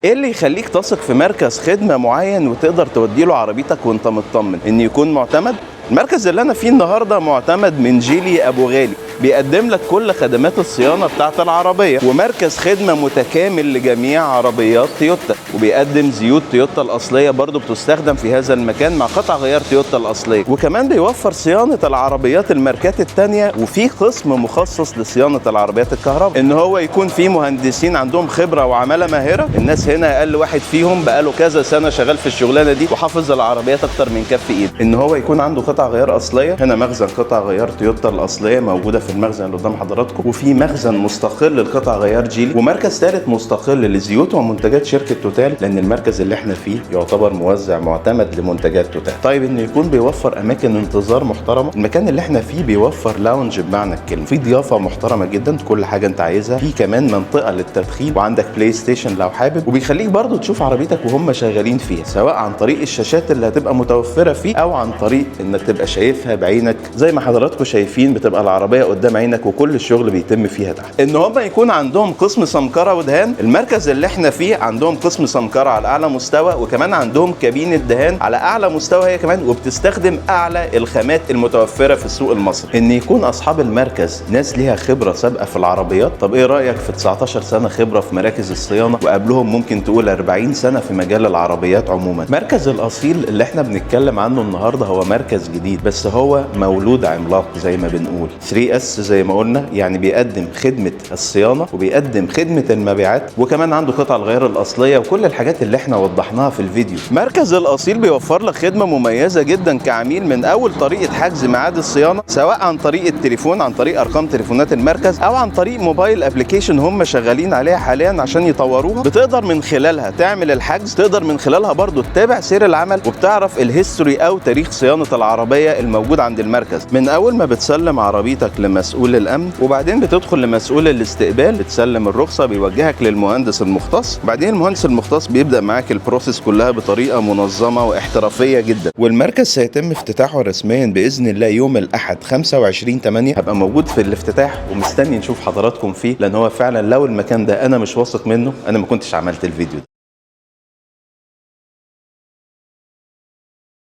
ايه اللي يخليك تثق في مركز خدمة معين وتقدر تودي له عربيتك وانت مطمن ان يكون معتمد؟ المركز اللي انا فيه النهارده معتمد من جيلي ابو غالي، بيقدم لك كل خدمات الصيانة بتاعت العربية، ومركز خدمة متكامل لجميع عربيات تويوتا، وبيقدم زيوت تويوتا الاصلية برضو بتستخدم في هذا المكان مع قطع غيار تويوتا الاصلية، وكمان بيوفر صيانة العربيات الماركات التانية، وفي قسم مخصص لصيانه العربيات الكهرباء. ان هو يكون في مهندسين عندهم خبره وعماله ماهره، الناس هنا اقل واحد فيهم بقاله كذا سنة شغال في الشغلانة دي وحافظ العربيات اكتر من كف ايده. ان هو يكون عنده قطع غيار اصلية، هنا مخزن قطع غيار تويوتا الاصلية موجودة في المخزن اللي قدام حضراتكم، وفي مخزن مستقل لقطع غيار جيلي، ومركز ثالث مستقل لزيوت ومنتجات شركة توتال، لان المركز اللي احنا فيه يعتبر موزع معتمد لمنتجات توتال. طيب انه يكون بيوفر اماكن انتظار محترمه، المكان اللي احنا فيه بيوفر lounge بمعنى الكلمة، في ضيافة محترمه جدا، كل حاجة انت عايزها، في كمان منطقة للتدخين، وعندك PlayStation لو حابب، وبيخليك برضو تشوف عربيتك وهم شغالين فيها، سواء عن طريق الشاشات اللي هتبقى متوفرة فيه او عن طريق انك تبقى شايفها بعينك زي ما حضراتكم شايفين، بتبقى العربية قدام عينك وكل الشغل بيتم فيها تحت. ان هم يكون عندهم قسم سمكره ودهان، المركز اللي احنا فيه عندهم قسم سمكره على اعلى مستوى، وكمان عندهم كابينه دهان على اعلى مستوى هي كمان، وبتستخدم اعلى الخامات المتوفرة في السوق المصري. ان يكون اصحاب المركز ناس ليها خبره سابقه في العربيات، طب ايه رايك في 19 سنة خبره في مراكز الصيانة، وقبلهم ممكن تقول 40 سنة في مجال العربيات عموما. مركز الاصيل اللي احنا بنتكلم عنه النهارده هو مركز جديد، بس هو مولود عملاق زي ما بنقول 3 S زي ما قلنا، يعني بيقدم خدمة الصيانة وبيقدم خدمة المبيعات، وكمان عنده قطع الغيار الاصلية وكل الحاجات اللي احنا وضحناها في الفيديو. مركز الاصيل بيوفر لك خدمة مميزة جدا كعميل، من اول طريقه حجز ميعاد الصيانة، سواء عن طريق التليفون، عن طريق ارقام تليفونات المركز، او عن طريق mobile application هم شغالين عليها حاليا عشان يطوروها، بتقدر من خلالها تعمل الحجز، تقدر من خلالها برضو تتابع سير العمل، وبتعرف ال history او تاريخ صيانة العربية الموجود عند المركز. من اول ما بتسلم عربيتك لمسؤول الامن، وبعدين بتدخل لمسؤول الاستقبال، بتسلم الرخصة، بيوجهك للمهندس المختص، بعدين المهندس المختص بيبدا معاك ال process كلها بطريقة منظمة واحترافيه جدا. والمركز سيتم افتتاحه رسميا باذن الله يوم الاحد 25/8. هبقى موجود في الافتتاح ومستني نشوف حضراتكم فيه، لان هو فعلا لو المكان ده انا مش واثق منه انا ما كنتش عملت الفيديو ده.